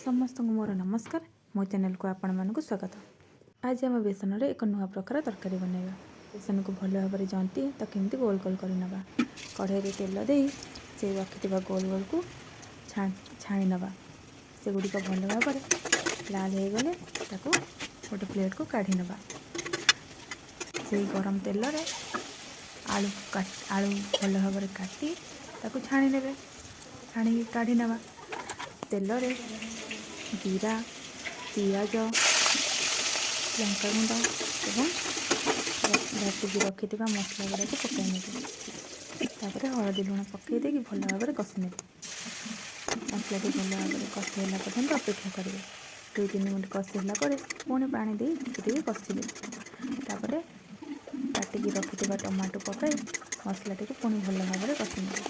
ସମସ୍ତଙ୍କୁ ମୋର ନମସ୍କାର। ମୋ ଚ୍ୟାନେଲକୁ ଆପଣମାନଙ୍କୁ ସ୍ୱାଗତ। ଆଜି ଆମେ ବେସନରେ ଏକ ନୂଆ ପ୍ରକାର ତରକାରୀ ବନାଇବା। ବେସନକୁ ଭଲ ଭାବରେ ଜନ୍ତି ତାକୁ ଏମିତି ଗୋଲ ଗୋଲ କରିନେବା। କଢ଼େଇରେ ତେଲ ଦେଇ ସେ ରଖିଥିବା ଗୋଲ ଗୋଲକୁ ଛାଣି ନେବା। ସେଗୁଡ଼ିକ ଭଲ ଭାବରେ ଲାଲ ହେଇଗଲେ ତାକୁ ଗୋଟେ ପ୍ଲେଟ୍କୁ କାଢ଼ି ନେବା। ସେଇ ଗରମ ତେଲରେ ଆଳୁ, ଆଳୁ ଭଲ ଭାବରେ କାଟି ତାକୁ ଛାଣି ନେବେ। ଛାଣିକି କାଢ଼ି ନେବା। ତେଲରେ ଜିରା, ପିଆଜ, ଲଙ୍କାଗୁଣ୍ଡ ଏବଂ ବାଟିକି ରଖିଥିବା ମସଲା ଗୁଡ଼ାକୁ ପକାଇ ନେବେ। ତାପରେ ହଳଦୀ, ଲୁଣ ପକାଇ ଦେଇକି ଭଲ ଭାବରେ କଷି ନେବେ। ମସଲାଟି ଭଲ ଭାବରେ କଷି ହେଲା ପର୍ଯ୍ୟନ୍ତ ଅପେକ୍ଷା କରିବେ। 2-3 ମିନିଟ୍ କଷି ହେଲା ପରେ ପୁଣି ପାଣି ଦେଇ ଟିକେ ଟିକେ କଷିବେ। ତାପରେ କାଟିକି ରଖିଥିବା ଟମାଟୋ ପକାଇ ମସଲାଟିକୁ ପୁଣି ଭଲ ଭାବରେ କଷି ନେବେ।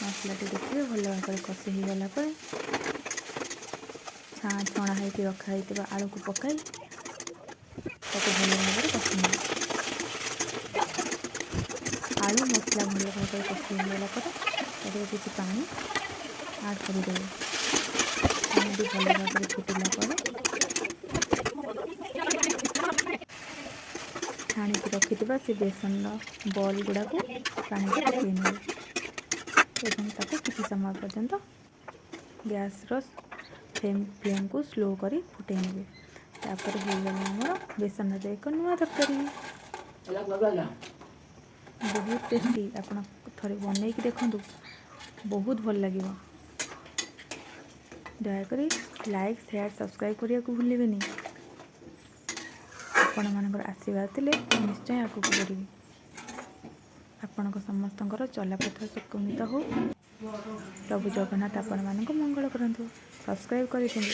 ମସଲାଟି ଦେଖିବେ, ଭଲ ଭାବରେ କଷି ହେଇଗଲା ପରେ ଛଣା ହେଇକି ରଖା ହେଇଥିବା ଆଳୁକୁ ପକାଇ ତାକୁ ଭଲ ଭାବରେ କଷି ନେବେ। ଆଳୁ ମସଲା ଭଲ ଭାବରେ କଷି ହେଇଗଲା ପରେ ତାଦେହରେ କିଛି ପାଣି ଆଡ଼୍ କରିଦେବେ। ପାଣିଟି ଭଲ ଭାବରେ ଫୁଟିଲା ପରେ ଛାଣିକି ରଖିଥିବା ସେ ବେସନର ବଲ୍ ଗୁଡ଼ାକୁ ପାଣିରେ ପକାଇ ନେବେ ଏବଂ ତାକୁ କିଛି ସମୟ ପର୍ଯ୍ୟନ୍ତ ଗ୍ୟାସ୍ର ଫ୍ଲେମ୍କୁ ସ୍ଲୋ କରି ଫୁଟାଇ ନେବେ। ତାପରେ ହେଇଗଲା ଆମର ବେସନରେ ଏକ ନୂଆ ତରକାରୀ। ବହୁତ ଟେଷ୍ଟି। ଆପଣ ଥରେ ବନେଇକି ଦେଖନ୍ତୁ, ବହୁତ ଭଲ ଲାଗିବ। ଦୟାକରି ଲାଇକ୍, ସେୟାର, ସବସ୍କ୍ରାଇବ୍ କରିବାକୁ ଭୁଲିବେନି। ଆପଣମାନଙ୍କର ଆଶୀର୍ବାଦ ଥିଲେ ମୁଁ ନିଶ୍ଚୟ ଆଗକୁ ବଢ଼ିବି। ଆପଣଙ୍କ ସମସ୍ତଙ୍କର ଚଲାପଥ ସୁକୁମିତ ହଉ। ପ୍ରଭୁ ଜଗନ୍ନାଥ ଆପଣମାନଙ୍କୁ ମଙ୍ଗଳ କରନ୍ତୁ। ସବସ୍କ୍ରାଇବ୍ କରିଦିଅନ୍ତୁ।